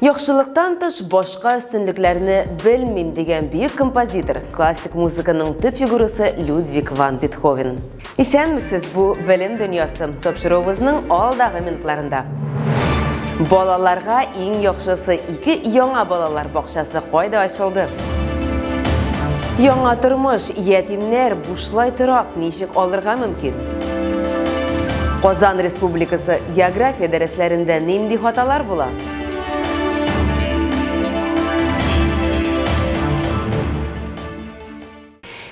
Яхшылыктан тыш башка өстенлекләрне белмим, дигән бөек композитор, классик музыканың төп фигурасы Людвиг ван Бетховен. Исәнмесез, бу Белем дөньясы тапшыруыбызның алдагы минутларында. Балаларга иң яхшысы ике яңа балалар бакчасы кайда ачылды? Яңа тормыш, ятимнәр бушлай торак ничек алырга мөмкин? Казан Республикасы география дәресләрендә нинди хаталар була?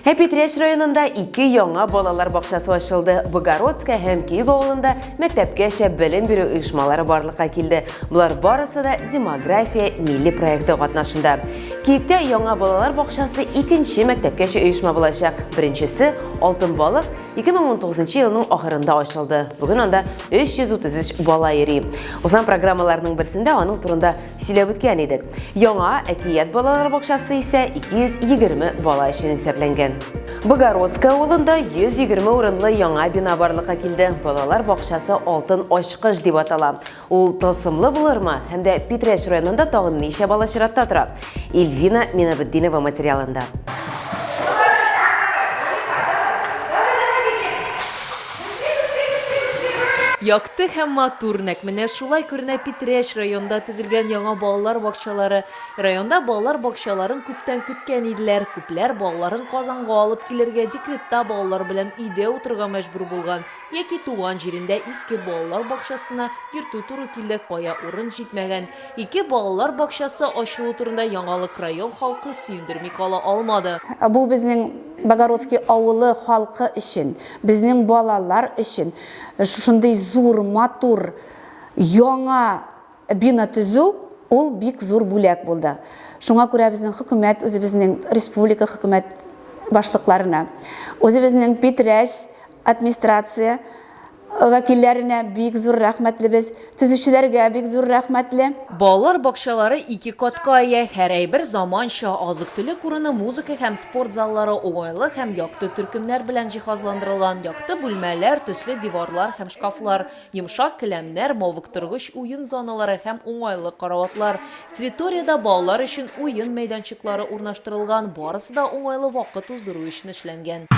Ә Питрәч районында ике яңа балалар бакчасы ачылды. Богородская һәм Киек авылында мәктәпкәчә белем бирү оешмалары барлыкка килде. Болар барысы да Демография милли проекты катнашында. Киектә яңа балалар бакчасы икенче мәктәпкәчә оешма булачак. Беренчесе Алтын балык 2019 елның ахырында ачылды. Бүген анда 333 бала йөри. Узган программаларның берсендә аның турында сөйләп үткән идек. Яңа Әкият балалар бакчасы исә 220 бала өчен исәпләнгән. Богородское авылында 120 урынлы яңа бина барлыкка килде. Балалар бакчасы Алтын ачкыч дип атала. Ул тылсымлы булырмы? Һәм дә Питрәч районында тагын ничә бала чиратта тора? Эльвина Минабетдинова материалында. Якты һәм матур, нәкъ менә шулай күренә Питрәч районында төзелгән яңа балалар бакчалары. Районда балалар бакчаларын күптән көткән иделәр. Күпләр балаларын Казанга алып килергә, декретта балалар белән өйдә утырырга мәҗбүр булган. Яки туган җирендә иске балалар бакчасына йөртү туры килде, кая урын җитмәгән. Ике балалар бакчасы ачылу турында яңалык район халкы сөендерми кала алмады. Бу безнең Богородский авылы халкы өчен, безнең балалар өчен шушындый зур, матур, яңа бина төзү, ул бик зур бүләк булды. Шуңа күрә безнең хөкүмәт, үзебезнең республика хөкүмәт башлыкларына, үзебезнең Питрәч администрация вәкилләренә бик зур рәхмәтлебез, төзүчеләргә бик зур рәхмәтле. Балалар бакчалары ике катка ия, һәр әйбер заманча, азык-төлек урыны, музыка һәм спорт заллары уңайлы һәм якты төркемнәр белән җиһазландырылган, якты бүлмәләр, төсле диварлар һәм шкафлар. Йомшак келәмнәр, мавыктыргыч уен зоналары һәм уңайлы караватлар. Территориядә балалар өчен уен мәйданчыклары урнаштырылган, барысы да уңайлы вакыт уздыру өчен эшләнгән.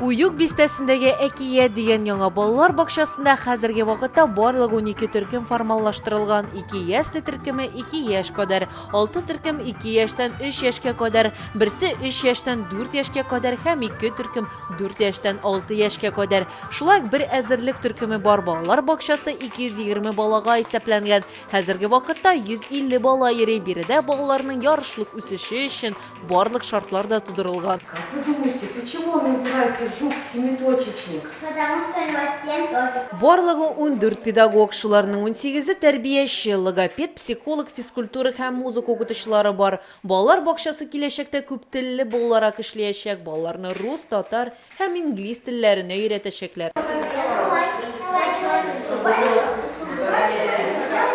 Куюк бистәсендәге Әкият дигән яңа балалар бакчасында хәзерге вакытта барлыгы 12 төркем формаллаштырылган, ике ясле төркеме ике яшь кадәр, Алты төркем ике яшьтән өч яшькә кадәр, берсе өч яшьтән дүрт яшькә кадәр һәм ике төркем дүрт яшьтән алты яшькә кадәр. Шулай ук бер әзерлек төркеме бар. Балалар бакчасы 220 балага исәпләнгән. Хәзерге вакытта 150 бала йөри. Биредә балаларның ярышлык үсеше өчен барлык шартлар да тудырылган. Как вы думаете, почему он называется жук-семиточечник? Потому что у него семь точек. Барлыгы 14 педагог, шуларның унсигезе тәрбияче, логопед, психолог, физкультура һәм музыка укытучылары бар. Балалар бакчасы киләчәктә күптелле буларак эшләячәк, балаларны рус, татар һәм инглиз телләренә өйрәтәчәкләр.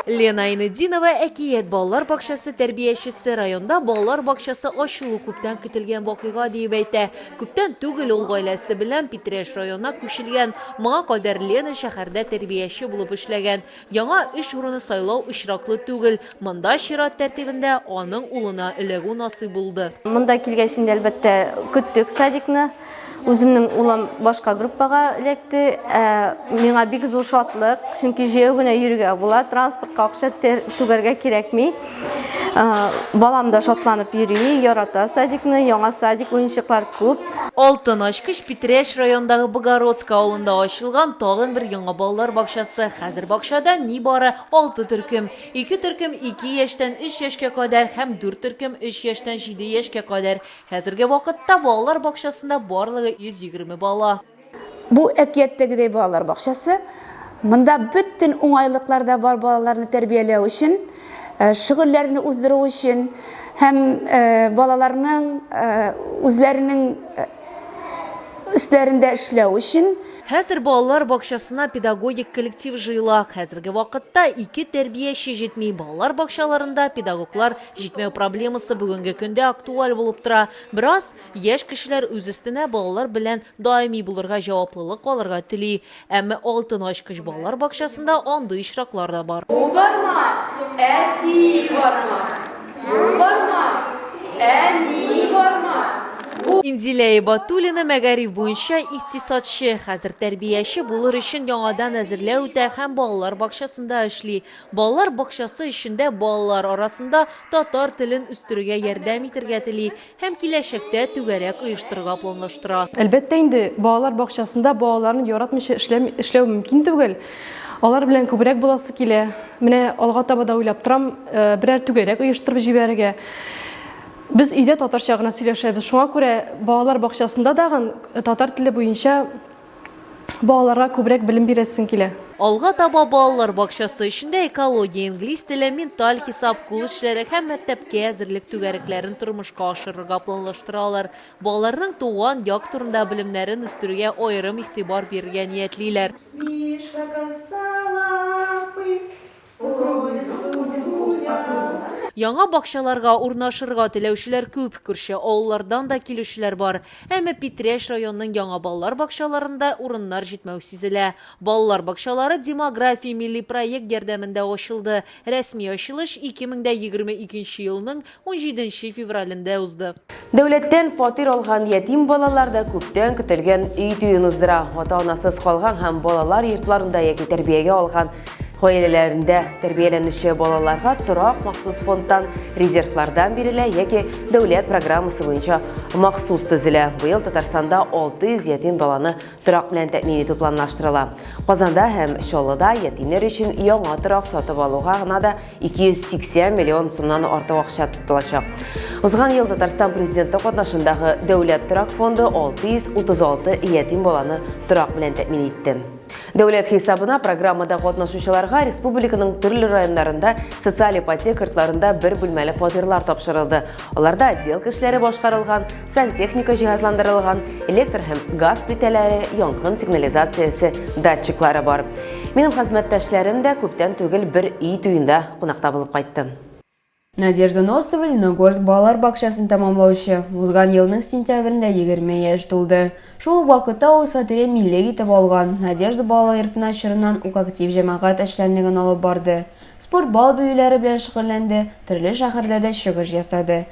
Лена Айнетдинова, Әкият балалар бакчасы тәрбиячесе, районда балалар бакчасы ачылу күптән көтелгән вакыйга диеп әйтә. Күптән түгел ул гаиләсе белән Питрәч районына күчелгән. Моңа кадәр Лена шәһәрдә тәрбияче булып эшләгән. Яңа эш урыны сайлау очраклы түгел. Монда чират тәртибендә аның улына эләгү насыйп булды. Монда килгәч инде, әлбәттә, көттек садикны. Үземнең улым башка группага эләкте. Ә, миңа бик зур шатлык, чөнки җәяү генә йөрергә була, транспортка акча түгәргә кирәкми. Ә, балам да шатланып йөри, ярата садикны, яңа садик, уенчыклар күп. Алтын ачкыч Питрәч районындагы Богородск авылында ачылган тагын бер яңа балалар бакчасы. Хәзер бакчада нибары алты төркем. Ике төркем ике яшьтән өч яшькә кадәр һәм дүрт төркем өч яшьтән җиде яшькә кадәр. Хәзерге вакытта балалар бакчасында барлыгы 120 бала. Бу әкияттәгедәй балалар бакчасы. Монда бөтен уңайлыклар да бар балаларны тәрбияләү өчен, шөгыльләрне уздыру өчен һәм балаларның үзләренең өсләрендә эшләү өчен. Хәзер балалар бакчасына педагогик коллектив җыела. Хәзерге вакытта ике тәрбияче җитми. Балалар бакчаларында педагоглар җитмәү проблемасы бүгенге көндә актуаль булып тора. Бераз яшь кешеләр үз өстенә балалар белән даими булырга җаваплылык алырга тели. Әмма Алтын ачкыч балалар бакчасында андый очраклар да бар. Бу барма, әти барма. Бу барма, әни барма. Бу. Инзилә Ибатуллина мәгариф буенча икътисадчы, хәзер тәрбияче булыр өчен яңадан әзерләү үтә һәм балалар бакчасында эшли. Балалар бакчасы эчендә балалар арасында татар телен үстерүгә ярдәм итергә тели. Һәм киләчәктә түгәрәк оештырырга планлаштыра. Әлбәттә инде, балалар бакчасында балаларны яратмыйча эшләү мөмкин түгел. Алар белән күбрәк буласы килә. Менә алга таба да уйлап торам, берәр түгәрәк оештырып җибәрергә. Без өйдә татарча гына сөйләшәбез. Шуңа күрә балалар бакчасында дагын татар теле буенча балаларга күбрәк белем бирәсең килә. Алга таба балалар бакчасы эчендә экология, инглиз теле, менталь хисап, кул эшләре һәм мәктәпкә әзерлек түгәрәкләрен тормышка ашырырга планлаштыралар. Балаларның туган як турында белемнәрен үстерүгә аерым игътибар бирергә ниятлиләр. Мишка косолапый, Яңа бакчаларга урнашырга теләүчеләр күп, күрше авыллардан да килүчеләр бар. Әмма Питрәч районының яңа балалар бакчаларында урыннар җитмәү сизелә. Балалар бакчалары Демография милли проект ярдәмендә ачылды. Рәсми ачылыш 2022 елның 17 февралендә узды. Дәүләттән фатир алган ятим балалар да күптән көтелгән өй туен уздыра. Ата-анасыз калган һәм балалар йортларында яки тәрбиягә алган гаиләләрендә тәрбияләнүче балаларга торак махсус фондтан, резервлардан бирелә яки дәүләт программасы буенча махсус төзелә. Быел Татарстанда 600 ятим баланы торак белән тәэмин итү планлаштырыла. Казанда һәм Чаллыда ятимнәр өчен яңа торак сатып алуга гына да 280 миллион сумнан артык акча тотылачак. Узган ел Татарстан президенты катнашындагы Дәүләт торак фонды 636 ятим баланы торак белән тәэмин итте. Дәүләт хисабына программада катнашучыларга республиканың төрле районнарында социаль ипотека йортларында бер бүлмәле фатирлар тапшырылды. Аларда отделка эшләре башкарылган, сантехника җиһазландырылган, электр һәм газ плитәләре, янгын сигнализациясе датчиклары бар. Минем хезмәттәшләрем дә күптән түгел бер өй туенда кунакта булып кайтты. Надежда Носова Леногорск балалар бакчасын тәмамлаучы. Узган елның сентябрендә 20 яшь тулды. Шул ук вакытта ул үз фатирын милек итеп алган. Надежда балалар йортына чорыннан ук актив җәмәгать эшчәнлеген алып барды. Спорт бал биюләре белән шөгыльләнде, төрле шәһәрләрдә чыгыш ясады.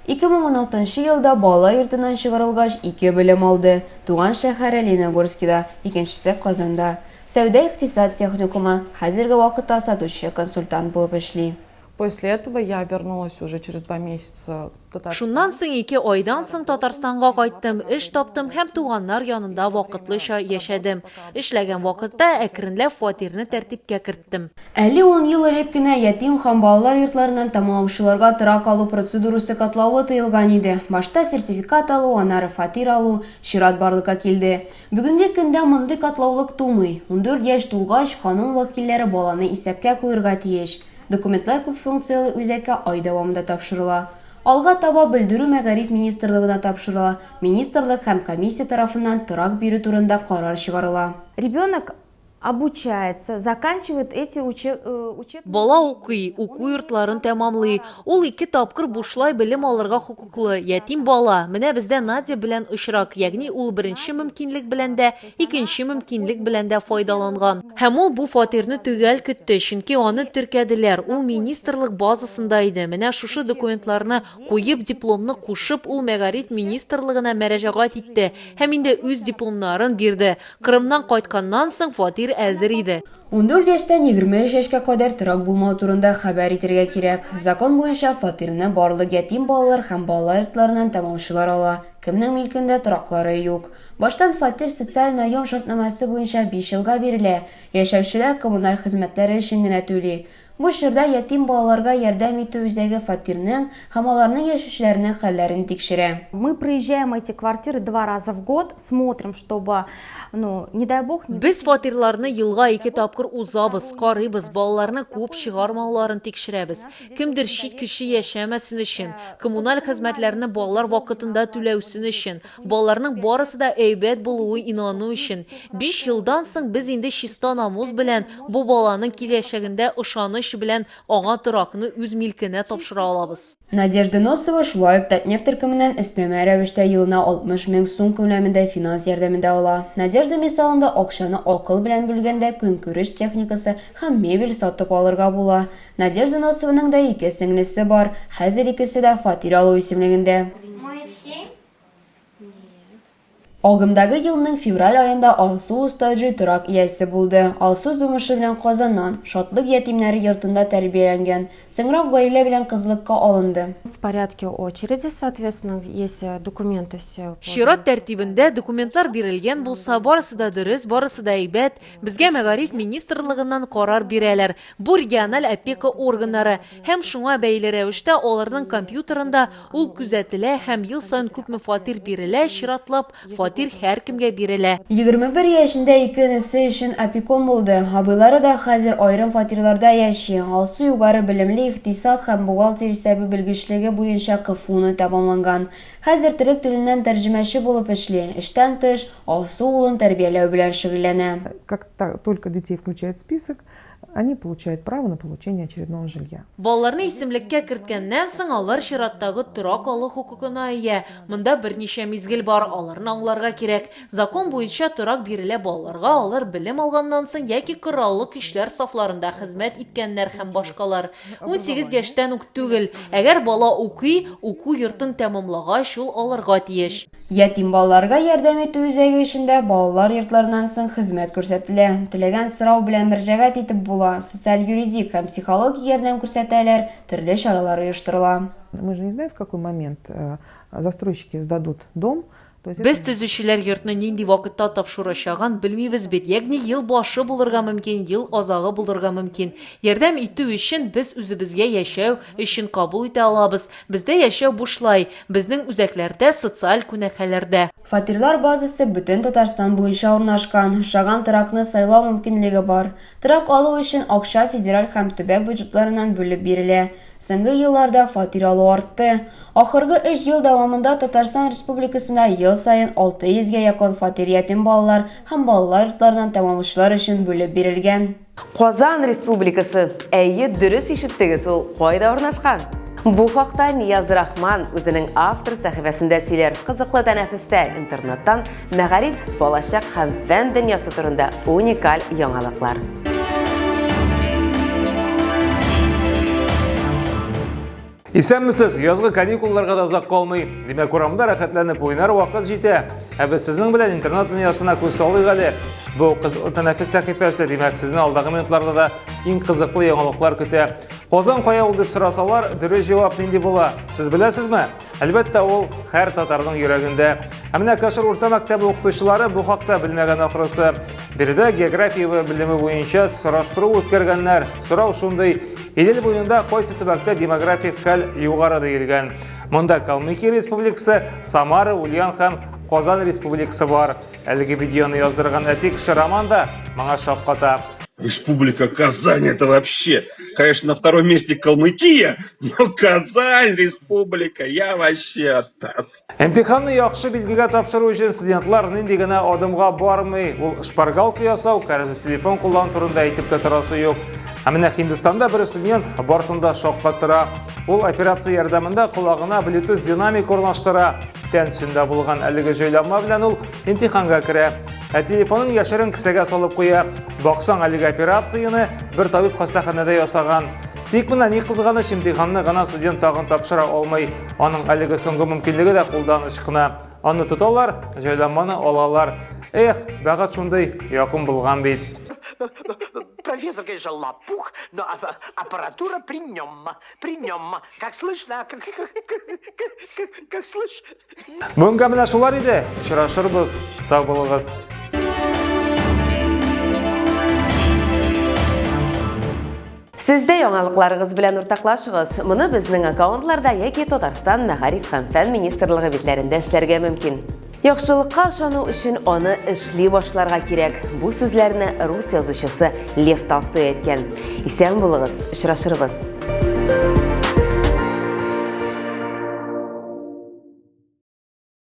2016 нчы елда балалар йортыннан чыгарылгач, ике белем алды, туган шәһәре Леногорскида, икенчесе Казанда. Сәүдә-икътисад техникумы, хәзерге вакытта сатучы-консультант булып эшли. После этого я вернулась уже через два месяца в Татарстан. Шуннан соң ике айдан соң Татарстанга кайттым, эш таптым һәм туганнар янында вакытлыча яшәдем. Эшләгән вакытта әкренләп фатирны тәртипкә керттем. Әле ун ел элек кенә ятим һәм балалар йортларыннан тәмамлаучыларга торак алу процедурасы катлаулы тоелган иде. Башта сертификат алу, аннары фатир алу, чират барлыкка килде. Бүгенге көндә мондый катлаулык тумый. 14 яшь тулгач, канун вәкилләре баланы исәпкә куерга тиеш. Документлар күпфункцияле үзәккә ай дәвамында тапшырыла. Алга таба белдерү Мәгариф министрлыгына тапшырыла, министрлык һәм комиссия тарафыннан торак бирү турында карар чыгарыла. Ребенок Обучается, заканчивает эти учебные Бала укый, уку йортларын тәмамлый. Ул ике тапкыр бушлай белем алырга хокуклы. Ятим бала. Менә бездә Надя белән очрак, ягъни ул беренче мөмкинлек белән дә, икенче мөмкинлек белән дә файдаланган. Һәм ул бу фатирны төгәл көтте, чөнки аны теркәделәр, ул министрлык базасында иде. Менә шушы документларны куеп, дипломны кушып, ул мәгариф министрлыгына мәрәҗәгать итте һәм инде үз дипломнарын бирде. Кырымнан кайтканнан соң фатир әзер иде. 14 яшьтән 23 яшькә кадәр торак булмау турында хәбәр итәргә кирәк. Закон буенча, фатирны барлык ятим балалар һәм балалар йортларыннан тәмамлаучылар ала, кемнең милкендә тораклары юк. Баштан фатир социаль наем шартнамәсе буенча биш елга бирелә, яшәүчеләр коммуналь хезмәтләре өчен генә түли. Бу чорда ятим балаларга ярдәм итү үзәге фатирның һәм аларның яшәүчеләренең хәлләрен тикшерә. Мы проезжаем эти квартиры два раза в год, смотрим, чтобы, ну, не дай бог, не Без фатирларны елга ике тапкыр узабыз, карыйбыз, балаларны куып чыгармауларын тикшерәбез. Кемдер чит кеше яшәмәсен өчен, коммуналь хезмәтләрне балалар вакытында түләүсен өчен, Балаларның барысы да әйбәт булуы инану өчен. Биш елдан соң без инде чиста намус белән бу баланың киләчәгендә ышаныч белән аңа торакны үз милкенә тапшыра алабыз. Надежда Носова шулай ук Татнефть төркеменнән өстәмә рәвештә елына 60 мең сум күләмендә финанс ярдәме дә ала. Надежда мисалында акчаны акыл белән бүлгәндә көнкүреш техникасы һәм мебель сатып алырга була. Надежда Носованың да ике сеңлесе бар, хәзер икесе дә фатир алу исемлегендә. Агымдагы елның февраль аенда Алсу Остаҗи торак иясе булды. Алсу тумышы белән Казаннан, Шатлык ятимнәре йортында тәрбияләнгән. Соңрак гаилә белән кызлыкка алынды. В порядке очереди, соответственно, если документы все. Чират тәртибендә документлар бирелгән булса, барысы да дөрес, барысы да әйбәт. Безгә мәгариф министрлыгыннан карар бирәләр. Бу региональ опека органнары һәм шуңа бәйле рәвештә аларның компьютерында ул күзәтелә һәм ел саен күпме фатир бирелә, чиратлап, фатир һәркемгә бирелә. 21 яшендә ике энесе өчен опекун булды. Абыйлары да хәзер аерым фатирларда яши. Алсу югары белемле икътисад һәм бухгалтер исәбе белгечлеге буенча КФУны тәмамланган. Хәзер төрек теленнән тәрҗемәче булып эшли. Эштән тыш, Алсу улын тәрбияләү белән шөгыльләнә. Как только детей включают в список, они получают право на получение очередного жилья. Балаларны исемлеккә керткәннән соң, алар чираттагы торак алу хокукына ия. Монда берничә мизгел бар, аларны аңларга кирәк. Закон буенча торак бирелә балаларга, алар белем алганнан соң яки Кораллы көчләр сафларында хезмәт иткәннәр һәм башкалар. 18 яшьтән үк түгел. Әгәр бала укый, уку йортын тәмамлагач, ул алырга тиеш. Ятим балаларга ярдәм итү үзәге эшендә балалар йортларыннан соң хезмәт күрсәтелә. Теләгән сорау белән мөрәҗәгать итеп була, социаль-юридик һәм психологик ярдәм күрсәтәләр, төрле чаралар оештырыла. Мы же не знаем, в какой момент застройщики сдадут дом, то есть Без төзүчеләр йортны нинди вакытта тапшырачагын белмибез бит, ягъни ел башы булырга мөмкин, ел азагы булырга мөмкин. Ярдәм итү өчен без үзебезгә яшәү өчен кабул итә алабыз. Бездә яшәү бушлай, безнең үзәкләрдә, социаль кунакханәләрдә. Фатирлар базасы бөтен Татарстан буенча урнашкан. Ошаган торакны сайлау мөмкинлеге бар. Торак алу өчен акча федераль һәм төбәк бюджетларыннан бүлеп бирелә. Соңгы елларда фатир алу артты. Ахыргы өч ел дәвамында Татарстан Республикасында ел саен 600 гә якын фатир ятим балалар һәм балалар йортларыннан тәмамлаучылар өчен бүлеп бирелгән. Казан Республикасы. Әйе, дөрес ишеттегез, ул кайда урнашкан? Бу хакта Нияз Рахман үзенең автор сәхифәсендә сөйләр. Кызыклы тәнәфестә интернеттан мәгариф, балачак һәм фән дөньясы турында уникаль яңалыклар. Исәнмесез, язгы каникулларга да озак калмый. Димәк, урамда рәхәтләнеп уйнар вакыт җитә. Ә без сезнең белән интернет дөньясына күз салыйк әле. Бу кызыклы тәнәфес сәхифәсе, димәк, сезне алдагы минутларда да иң кызыклы яңалыклар көтә. Казан кая ул дип сорасалар, дөрес җавап нинди була? Сез беләсезме? Әлбәттә, ул һәр татарның йөрәгендә. Ә менә Кашыр урта мәктәбе укытучылары бу хакта белмәгән ахрысы. Биредә география белеме буенча сораштыру үткәргәннәр. Сорау шундый: Идел буенда кайсы төбәктә демографик хәл югары диелгән? Монда Калмыкия Республикасы, Самара, Ульян һәм Казан Республикасы бар. Әлеге видеоны яздырган әти кеше Роман да моңа шакката. Республика Казань это вообще, конечно, на втором месте Калмыкия, но Казань республика, я вообще атас. Имтиханны яхшы билгегә тапшыру өчен студентлар нинди генә адымга бармый. Ул шпаргалка ясау, кәрәзле телефон куллану турында әйтеп тә торасы юк. Ә менә Һиндстанда бер студент барсын да шаккатыра. Ул операция ярдәмендә колагына Bluetooth динамик урнаштыра. Тән төсендә булган әлеге җайланма белән ул имтиханга керә. Ә телефонын яшерен кесәгә салып куя. Баксаң, әлеге операцияне бер табиб хастаханәдә ясаган. Тик менә ни кызганыч, имтиханны гына студент тагын тапшыра алмый. Аның әлеге соңгы мөмкинлеге дә кулдан ычкына. Аны тоталар, җайланманы алалар. Эх, бәхет шундый якын булган бит. Профессор, конечно, лопух, но аппаратура при нем, при нем. Как слышно, как, как, как, как слышно. Бүгенгә менә шулар иде. Очрашырбыз. Сау булыгыз. Сез дә яңалыкларыгыз белән уртаклашыгыз. Моны безнең аккаунтларда яки Татарстан Мәгариф һәм фән министрлыгы битләрендә эшләргә мөмкин. Яхшылыкка ышану өчен аны эшли башларга кирәк. Бу сүзләрне рус язучысы Лев Толстой әйткән. Исән булыгыз, очрашырбыз.